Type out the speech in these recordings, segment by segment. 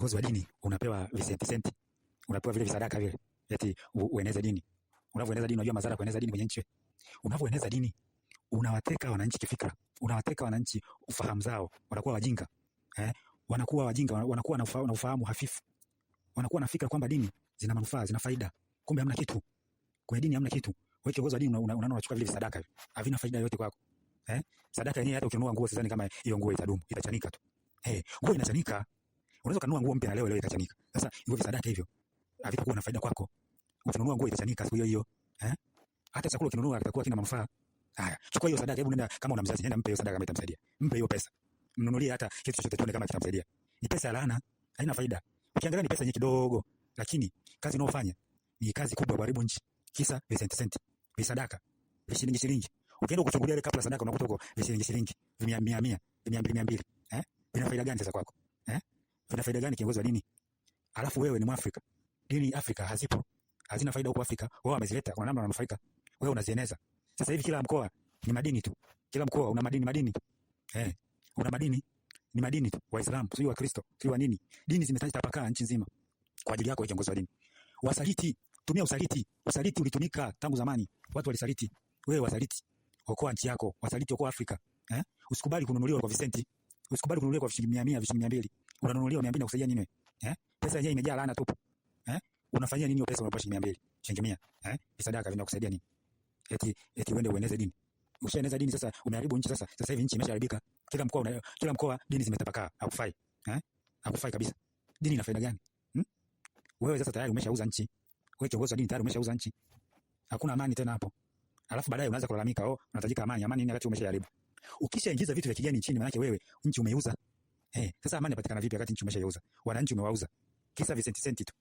Kiongozi wa dini unapewa visenti senti, unapewa vile visadaka vile, eti ueneze dini. Unavyoeneza dini, unajua madhara kueneza dini kwenye nchi. Unavyoeneza dini, unawateka wananchi kifikra, unawateka wananchi ufahamu zao, wanakuwa wajinga eh, wanakuwa wajinga, wanakuwa na ufahamu hafifu, wanakuwa na fikra kwamba dini zina manufaa, zina faida, kumbe hamna kitu kwenye dini, hamna kitu. Wewe kiongozi wa dini unaona unachukua vile visadaka, havina faida yoyote kwako eh. Sadaka yenyewe hata ukinunua nguo sidhani kama hiyo nguo itadumu, itachanika tu eh, nguo inachanika. Unaweza kununua nguo mpya na leo leo itachanika. Sasa hivyo visadaka hivyo havitakuwa na faida kwako. Ukinunua nguo itachanika siku hiyo hiyo. Eh? Hata chakula ukinunua kitakuwa kina manufaa. Haya, chukua hiyo sadaka, hebu nenda kama una mzazi, nenda mpe hiyo sadaka kama itamsaidia. Mpe hiyo pesa. Mnunulie hata kitu chochote tuone kama kitamsaidia. Ni pesa ya laana, haina faida. Ukiangalia ni pesa nyingi kidogo, lakini kazi unayofanya ni kazi kubwa kuharibu nchi. Kisa visenti senti, visadaka, vishilingi shilingi. Ukienda kuchungulia ile kabla sadaka unakuta huko vishilingi shilingi, vimia mia mia, vimia mbili mia mbili. Eh? Vina faida gani sasa kwako? Eh? Vina faida gani kiongozi wa dini? Alafu wewe ni Mwafrika. Dini Afrika hazipo. Hazina faida huko Afrika. Wao wamezileta, kuna namna wananufaika. Wewe unazieneza. Sasa hivi kila mkoa ni madini tu. Kila mkoa una madini madini. Eh, una madini ni madini tu. Waislamu, sio Wakristo, sio wa nini. Dini zimetapakaa nchi nzima kwa ajili yako kiongozi wa dini. Wasaliti, tumia usaliti. Usaliti ulitumika tangu zamani. Watu walisaliti. Wewe wasaliti. Okoa nchi yako, wasaliti okoa Afrika. Eh? Usikubali kununuliwa kwa visenti. Usikubali kununuliwa kwa shilingi 100, shilingi 200. Unanunuliwa 200 na kusaidia nini wewe? Eh? Pesa yenyewe imejaa laana tupu. Eh? Unafanyia nini hiyo pesa unapewa shilingi 200, shilingi 100? Eh? Visadaka vinakusaidia nini? Eti eti uende ueneze dini. Ushaeneza dini sasa umeharibu nchi sasa. Sasa hivi nchi imeshaharibika. Kila mkoa dini zimetapakaa. Hakufai. Eh? Hakufai kabisa. Dini ina faida gani? Hmm? Wewe sasa tayari umeshauza nchi. Wewe kiongozi wa dini tayari umeshauza nchi. Hakuna amani tena hapo. Alafu baadaye unaanza kulalamika, oh, unahitajika amani. Amani nini wakati umeshaharibu? Ukishaingiza vitu vya kigeni nchini, maana yake wewe nchi umeiuza. Eh, sasa amani inapatikana vipi wakati nchi umeshaiuza? Wananchi umewauza. Kisa visenti senti tu.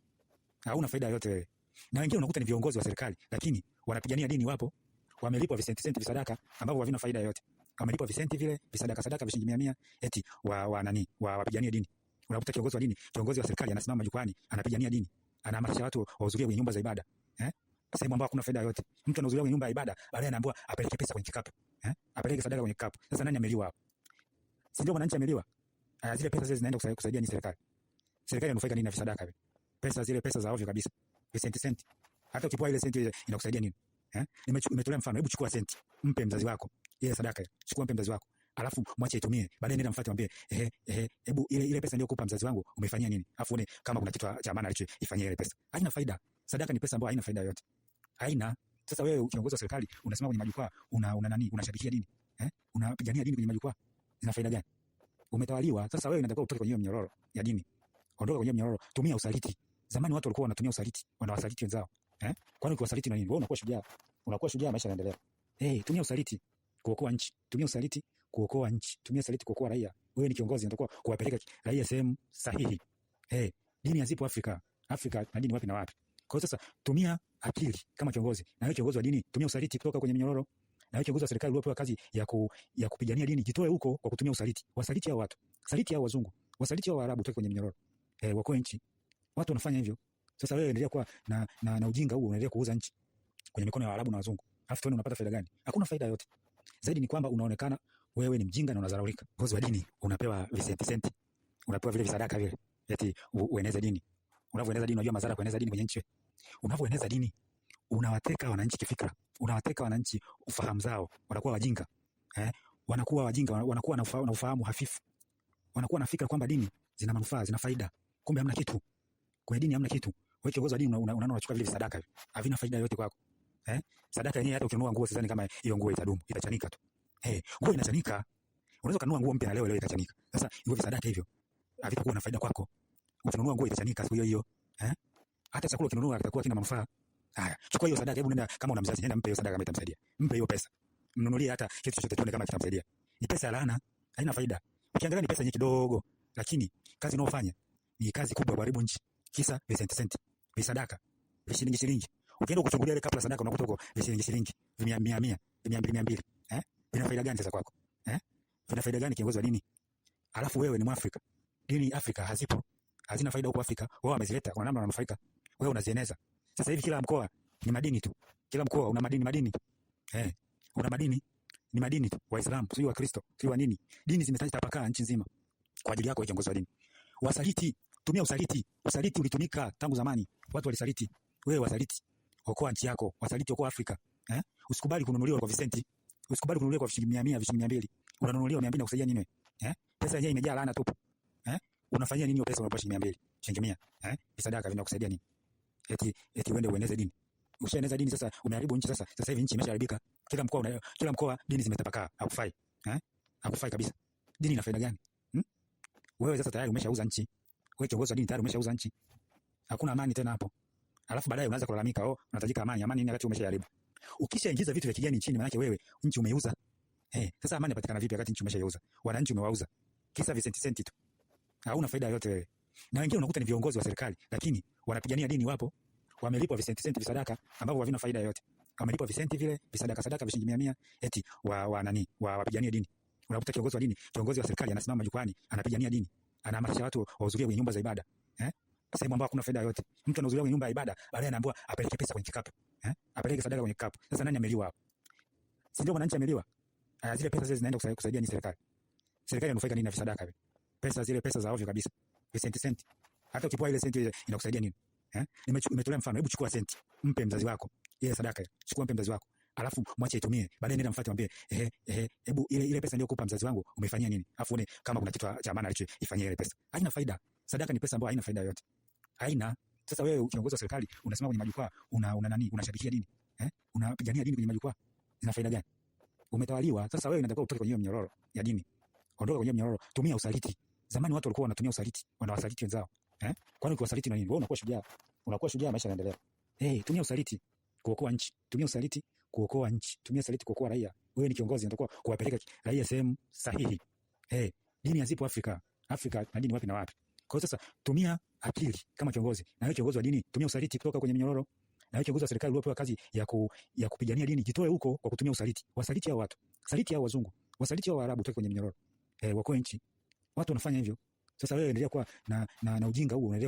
Hauna faida yoyote wewe. Na wengine unakuta ni viongozi wa serikali, lakini wanapigania dini wapo. Wamelipwa visenti senti visadaka ambavyo havina faida yoyote. Wamelipwa visenti vile visadaka sadaka vishilingi mia mia eti wa nani wa wapigania dini. Unakuta kiongozi wa dini, kiongozi wa serikali anasimama jukwani, anapigania dini, anahamasisha watu wahudhurie kwenye nyumba za ibada. Eh? Sehemu ambayo hakuna faida yoyote. Mtu anahudhuria kwenye nyumba ya ibada, baadaye anaambiwa apeleke pesa kwenye kikapu. Eh? Apeleke sadaka kwenye kikapu. Sasa nani ameliwa hapo? Si ndio mwananchi ameliwa? Aya, zile pesa zile zinaenda kusaidia ni serikali. Serikali inanufaika nini na visadaka hivi? Pesa zile pesa za ovyo kabisa. Visenti senti. Hata ukipoa ile senti inakusaidia nini? Eh? Nimetolea mfano, hebu chukua senti, mpe mzazi wako. Ile sadaka. Chukua mpe mzazi wako. Alafu mwache itumie. Baadaye nenda mfuate mwambie, ehe ehe, hebu ile pesa niliyokupa mzazi wangu umeifanyia nini? Alafu uone kama kuna kitu cha maana alichoifanyia ile pesa. Haina faida. Sadaka ni pesa ambayo haina faida yoyote. Haina. Sasa wewe kiongozi wa serikali unasimama kwenye majukwaa, una nani? Unashabikia dini. Eh? Unapigania dini kwenye majukwaa. Zina faida gani? Umetawaliwa. Sasa wewe unatakiwa utoke kwenye hiyo mnyororo ya dini. Ondoka kwenye mnyororo, tumia usaliti. Zamani watu walikuwa wanatumia usaliti, wanawasaliti wenzao. Eh? Kwani ukiwasaliti na nini? Wewe unakuwa shujaa. Unakuwa shujaa, maisha yanaendelea. Eh, tumia usaliti kuokoa nchi. Tumia usaliti kuokoa nchi. Tumia usaliti kuokoa raia. Wewe ni kiongozi, unatakiwa kuwapeleka raia sehemu sahihi. Eh, dini hazipo Afrika. Afrika na dini wapi na wapi? Kwa hiyo sasa tumia akili kama kiongozi. Na wewe kiongozi wa dini, tumia usaliti kutoka kwenye minyororo. Na wewe kiongozi wa serikali uliopewa kazi ya kupigania dini, jitoe huko kwa kutumia usaliti. Wasaliti hao watu. Saliti hao wazungu. Wasaliti hao Waarabu, toke kwenye minyororo. Eh, wakoe nchi. Watu wanafanya hivyo. Sasa wewe endelea kuwa na ujinga huo, unaendelea kuuza nchi kwenye mikono ya Waarabu na wazungu. Alafu tuone unapata faida gani? Hakuna faida yoyote. Zaidi ni kwamba unaonekana wewe ni mjinga na unadharaulika. Kiongozi wa dini unapewa visenti senti. Unapewa vile visadaka vile. Eti ueneze dini. Unavyoeneza dini unajua madhara kueneza dini kwenye nchi. Unavyoeneza dini unawateka wananchi kifikra. Unawateka wananchi ufahamu zao, wanakuwa wajinga. Eh? Wanakuwa wajinga, wanakuwa na ufahamu hafifu. Wanakuwa na fikra kwamba dini zina manufaa, zina faida. Kumbe hamna kitu. Kwenye dini hamna kitu. Wewe kiongozi wa dini unaona unachukua vile visadaka hivi. Havina faida yoyote kwako. Eh? Sadaka yenyewe hata ukinunua nguo sidhani kama hiyo nguo itadumu, itachanika tu. Eh, nguo inachanika. Unaweza kununua nguo mpya na leo leo itachanika. Sasa hivyo visadaka hivyo havitakuwa na faida kwako. Ukinunua nguo itachanika siku hiyo hiyo. Eh? Hata chakula ukinunua kitakuwa kina manufaa. Haya, chukua hiyo sadaka, hebu nenda kama una mzazi, nenda mpe hiyo sadaka kama itamsaidia. Mpe hiyo pesa. Mnunulie hata kitu chochote tuone kama kitamsaidia. Ni pesa ya laana, haina faida. Ukiangalia ni pesa nyingi kidogo, lakini kazi unayofanya ni kazi kubwa kuharibu nchi. Kisa visenti senti, visadaka, vishilingi shilingi. Ukienda kuchungulia ile kabla sadaka unakuta huko vishilingi shilingi, vimia mia mia, vimia mbili mia mbili. Eh? Vina faida gani sasa kwako? Eh? Vina faida gani kiongozi wa dini? Alafu wewe ni Mwafrika. Dini Afrika hazipo. Hazina faida huko Afrika. Wao wamezileta, kuna namna wananufaika. Wewe unazieneza. Sasa hivi kila mkoa ni madini tu. Kila mkoa una madini madini. Eh, una madini ni madini tu. Waislamu, sio Wakristo, sio wa nini. Dini zimetapakaa nchi nzima kwa ajili yako kiongozi wa dini. Wasaliti, Tumia usaliti. Usaliti ulitumika tangu zamani. Watu walisaliti. Wewe wasaliti. Okoa nchi yako, wasaliti, okoa Afrika. Eh? Usikubali kununuliwa kwa visenti. Usikubali kununuliwa kwa shilingi 100, shilingi 200. Unanunuliwa 200 na kusaidia nini? Eh? Pesa yenyewe imejaa laana tupu. Eh? Unafanyia nini hiyo pesa unapewa shilingi 200, shilingi 100? Eh? Visadaka vinakusaidia nini? Eti uende ueneze dini. Ushaeneza dini sasa, umeharibu nchi sasa. Sasa hivi nchi imeshaharibika. Kila mkoa dini zimetapakaa. Hakufai. Eh? Hakufai kabisa. Dini ina faida gani? Hmm? Wewe sasa tayari umeshauza nchi. Wewe kiongozi wa dini tayari umeshauza nchi. Hakuna amani tena hapo. Alafu baadaye unaanza kulalamika, oh, unahitajika amani. Amani nini wakati umeshaharibu? Ukishaingiza vitu vya kigeni nchini, maana yake wewe nchi umeiuza. Eh, sasa amani inapatikana vipi wakati nchi umeshaiuza? Wananchi umewauza. Kisa visenti senti tu. Hauna faida yoyote wewe. Na wengine unakuta ni viongozi wa serikali, lakini wanapigania dini wapo. Wamelipwa visenti senti, visadaka ambavyo havina faida yoyote. Wamelipwa visenti vile, visadaka sadaka vishilingi mia mia, eti wa nani, wa wapiganie dini. Unakuta kiongozi wa dini, kiongozi wa serikali anasimama jukwani, anapigania dini. Anahamasisha watu wahudhurie kwenye nyumba za ibada. Eh? Sehemu ambayo hakuna faida yoyote. Mtu anahudhuria kwenye nyumba ya ibada, baadaye anaambiwa apeleke pesa kwenye kikapu. Eh? Apeleke sadaka kwenye kikapu. Sasa nani ameliwa hapo? Si ndio mwananchi ameliwa? Aya, zile pesa zile zinaenda kusaidia ni serikali. Serikali inanufaika nini na visadaka hivi? Pesa zile pesa za ovyo kabisa. Visenti senti. Hata ukipewa ile senti inakusaidia nini? Eh? Nimetolea mfano, hebu chukua senti, mpe mzazi wako. Ile sadaka. Chukua mpe mzazi wako. Alafu mwache itumie. Baadaye nenda mfuate mwambie, ehe ehe, hebu ile pesa niliyokupa mzazi wangu umeifanyia nini? Alafu uone kama kuna kitu cha maana alichoifanyia ile pesa. Haina faida. Sadaka ni pesa ambayo haina faida yoyote. Haina. Sasa wewe kiongozi wa serikali unasimama kwenye majukwaa, una nani? Unashabikia dini. Eh? Unapigania dini kwenye majukwaa. Zina faida gani? Umetawaliwa. Sasa wewe inatakiwa utoke kwenye hiyo mnyororo ya dini. Ondoka kwenye mnyororo, tumia usaliti. Zamani watu walikuwa wanatumia usaliti, wanawasaliti wenzao. Eh? Kwani ukiwasaliti na nini? Wewe unakuwa shujaa. Unakuwa shujaa, maisha yanaendelea. Eh, tumia usaliti kuokoa nchi. Tumia usaliti kuokoa nchi. Tumia usaliti kuokoa raia. Wewe ni kiongozi, unatakiwa kuwapeleka raia sehemu sahihi. Eh, dini hazipo Afrika. Afrika na dini wapi na wapi? Kwa hiyo sasa tumia akili kama kiongozi. Na wewe kiongozi wa dini, tumia usaliti kutoka kwenye minyororo. Na wewe kiongozi wa serikali uliopewa kazi ya kupigania dini, jitoe huko kwa kutumia usaliti. Wasaliti hao watu. Saliti hao wazungu. Wasaliti hao Waarabu, toke kwenye minyororo. Eh, wakoe nchi. Watu wanafanya hivyo. Sasa wewe endelea kuwa na ujinga huo, unaendelea